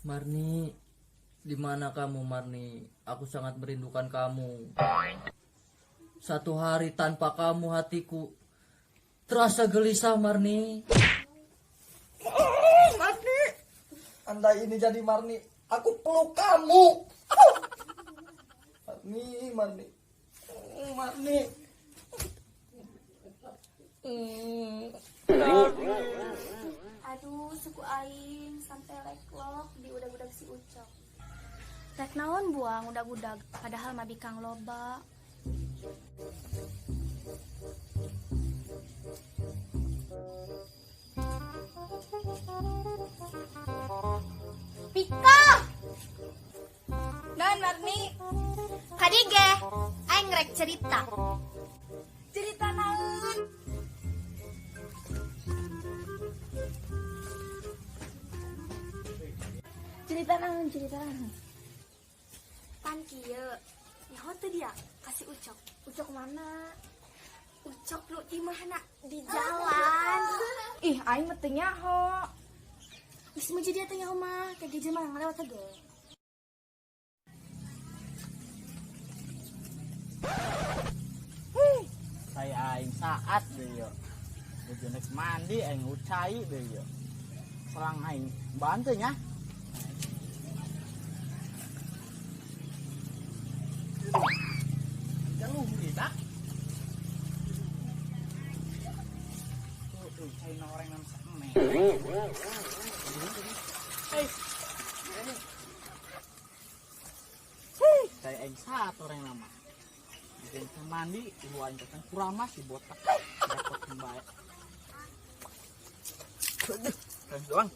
Marni, di mana kamu Marni? Aku sangat merindukan kamu. Satu hari tanpa kamu hatiku terasa gelisah, Marni. Marni, andai ini jadi Marni, aku peluk kamu. Marni, Marni, Marni. Aduh, suku aing sampai leklok di udag-udag si Ucok. Rek naon buang udag-udag, padahal mah bikang loba. Pika! Naon Marni? Kadige, aing rek cerita. Cerita naon? Cerita naon, cerita naon. Pan kieu, nyaho teu dia kasih Ucok. Ucok mana? Ucok nu di mana? Di jalan. Ih, aing mah teu nyaho. Geus meuje dia teh nyaho mah, kayak jelema ngalewat ge. Saya aing saat deh yo. Nuju nek mandi aing ucai deh yo. Selang aing bantu nya. Jaluh kita. Tuh, tuh, cai noreng nam seme. Hei. Hei, cai aing saat orang nama. Bikin mandi, lu aing datang kuramas si botak. Repot bae. Aduh, doang.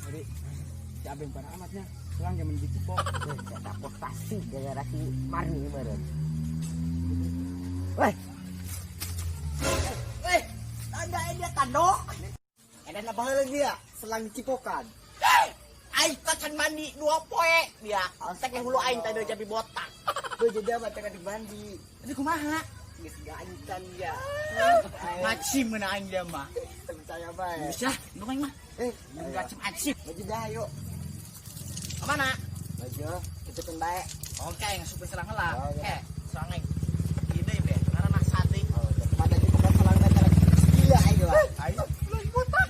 Jadi, si Abeng parah amatnya. Selang zaman gitu kok. Takut pasti gara-gara si Marni kemarin. Weh. Weh, tanda dia tandok. Ada apa lagi dia? Selang cipokan. Aing tacan mandi 2 poe dia. Ontek yang hulu aing tadi jadi botak. Gue jadi apa tadi mandi. Ini kumaha? Geus gancan dia. Ngaci meuna aing dia mah. Percaya bae. Bisa, nu aing mah. Ngacim-acim. Baju dah ayo. Kemana? Baju, tutupin bae. Oke, yang supir selang heula. Oh, iya. Oke, selang aing. Ide be, karena sate. Oh, pada cipokan selang teh gila aing lah. Ayo, lu botak.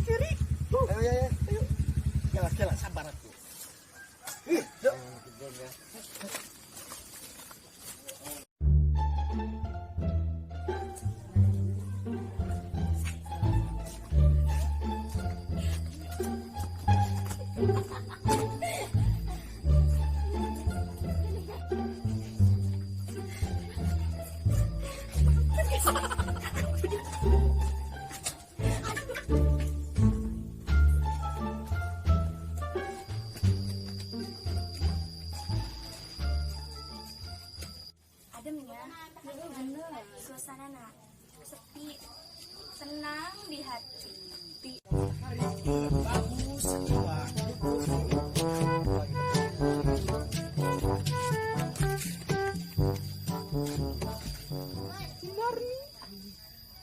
Kiri. Ayo, ayo, ayo. Kela, kela, sabar atuh. Ih, yuk. Adem ya, bener. Suasana nak sepi, tenang di hati. Bagus, Marni,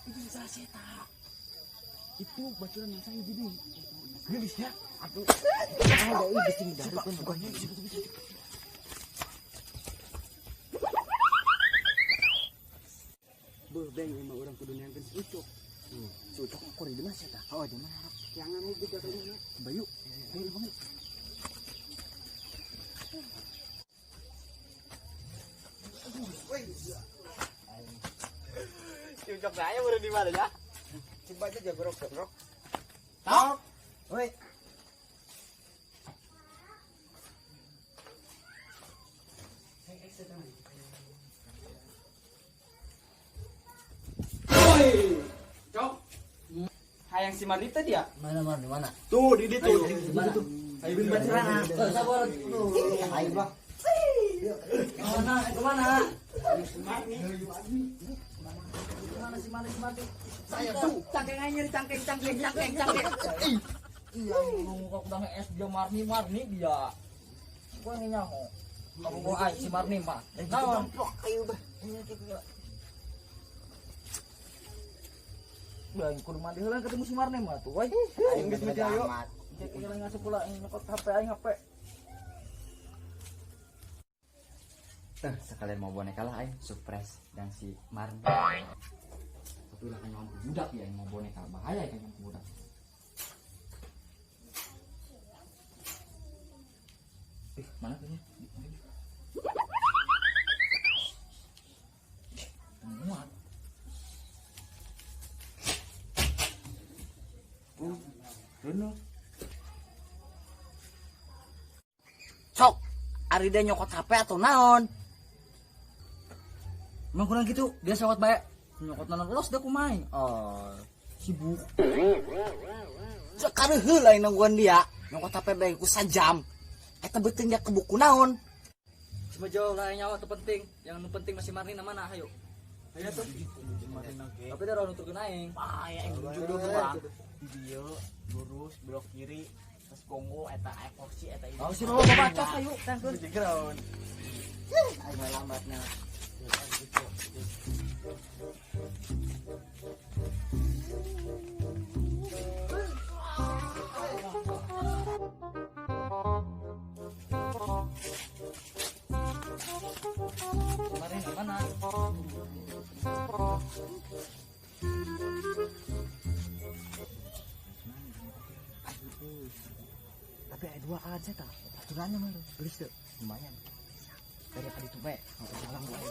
itu salah cetak. Itu bocoran yang saya jadi. Gelis ya. Aduh, ada ini sini dah. Bukannya. Beuh, beng emang orang kudu neangkeun si Ucok. Si Ucok mah kori di mana sih, tah? Oh, di mana? Jangan lu juga kali ini. Bayu. Ayo, bangun. Si Ucok saya udah di mana ya? Coba aja jogrok jogrok. Tok. Woi. Woi. Cok. Hayang si Marita dia. Mana Marni, mana? Tuh, di tuh. Di mana? Ayo bin bacerana. Eh, sabar tuh. Ayo, Bang. Kemana? Kemana? Kemana si Marni, si Marni? Saya tuh cangkeng aja nyeri cangkeng cangkeng cangkeng cangkeng. Iya, ngomong kok udah nge-es dia Marni, Marni dia. Gua nyaho. Kamu aing si Marni mah. Naon? Jomplok ayo bah. Aing kudu mandi heula ketemu si Marni mah tuh. Woi. Aing geus meja ayo. Cek heula ngasup pula aing nyokot HP aing HP. Teh, sekalian mau boneka lah aing surprise dan si Marni. Tapi lah kan budak ya yang mau boneka bahaya ya kan budak. Mana tuh? Muat. Reno. Sok, ari dia nyokot HP atau naon? Emang kurang gitu, dia sewot bae. Nyokot naon los dah kumain. Oh, sibuk. Cek kareuheul lain nungguan dia. Nyokot HP bae ku sajam. Eta beuteung dia ke buku naon? Cuma jauh lah nyawa tuh penting. Yang penting masih Marni mana ayo. Ayo tuh. Tapi dia orang nuturkeun aing. Bahaya aing jodoh bang. Di dieu lurus belok kiri terus Kongo eta aya kursi eta ieu. Oh, si Rowo baca ayo tangkeun. Ground. Aing mah lambatna. Marni mana? Tapi ada dua aja tak. Aturannya mah geus teu. Lumayan. Dari tadi tuh bae, jalan bae.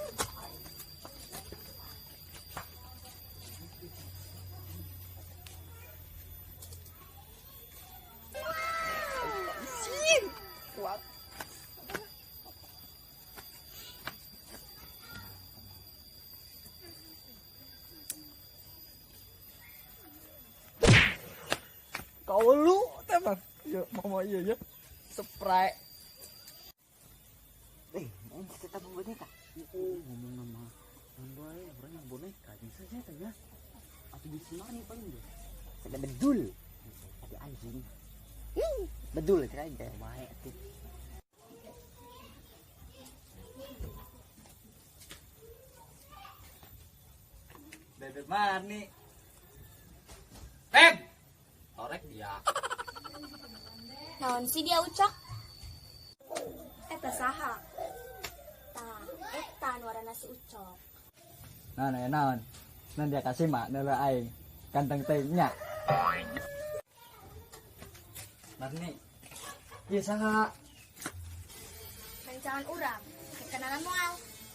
Kau lu teman. Ya, mama iya ya. Sprite. Mau kita boneka. Ngomong nama bae, orang yang boneka bisa saja tanya. Atau di sini paling deh. Ada bedul. Ada anjing. Bedul kira aja bae tuh. Bebek Marni. Beb. Torek dia. Naon sih dia Ucok? Eta saha? Tah, eta nu ngaranna si Ucok. Nah, nah, naon. Nan dia kasih mak neula aing. Ganteng teh nya. Marni. Ieu saha? Rencangan urang, kenalan moal.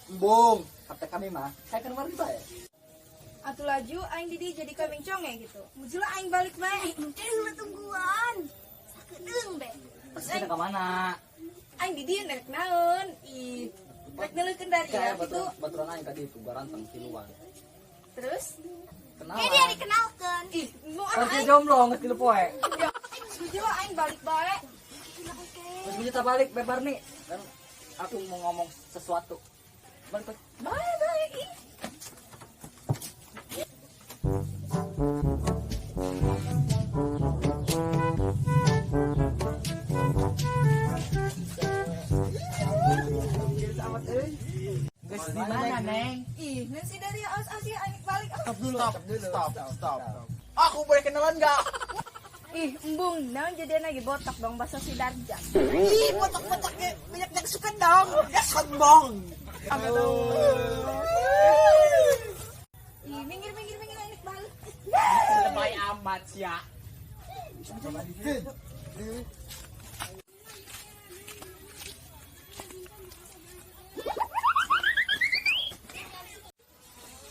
Embung, kata kami mah. Saya kan Marni bae. Atuh laju aing didi jadi kambing conge gitu. Mujula aing balik bae. Engke heula tungguan. Sakedeung be. Terus Kita aing ke mana? aing didi rek naon? Ih, rek neuleukeun dari Kayak ya gitu. baturan aing tadi itu garanteng tiluan. Terus Kenalan. Eh dia dikenalkeun. ih, mau ah Pasti aing. jomblo geus tilu poe. Mujula aing balik bae. Terus kita balik Beb Marni. Dan aku mau ngomong sesuatu. Balik. Balik. Bae bae ih. Geus di mana, Neng? Ih, nanti dari aus-aus ya aing balik. Ah. Stop dulu. Stop, stop, stop. Aku boleh kenalan enggak? Ih, embung, naon jadian lagi botak dong bahasa si Darja. Ih, botak-botaknya banyak yang suka dong. Ya sombong. Ih, minggir minggir minggir aing balik. Lebay amat ya.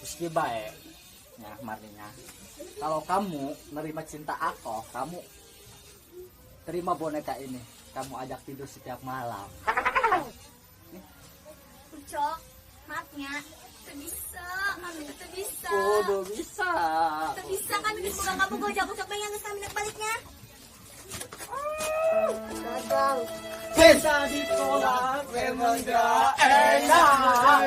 Meski baik ya Marninya. Kalau kamu nerima cinta aku, kamu terima boneka ini. Kamu ajak tidur setiap malam. Ucok, maafnya. Teu bisa, kami teu bisa. Kudu bisa. Teu bisa kami geus boga kamu gojek Ucok bae geus kami nek baliknya. Bisa ditolak memang gak enak.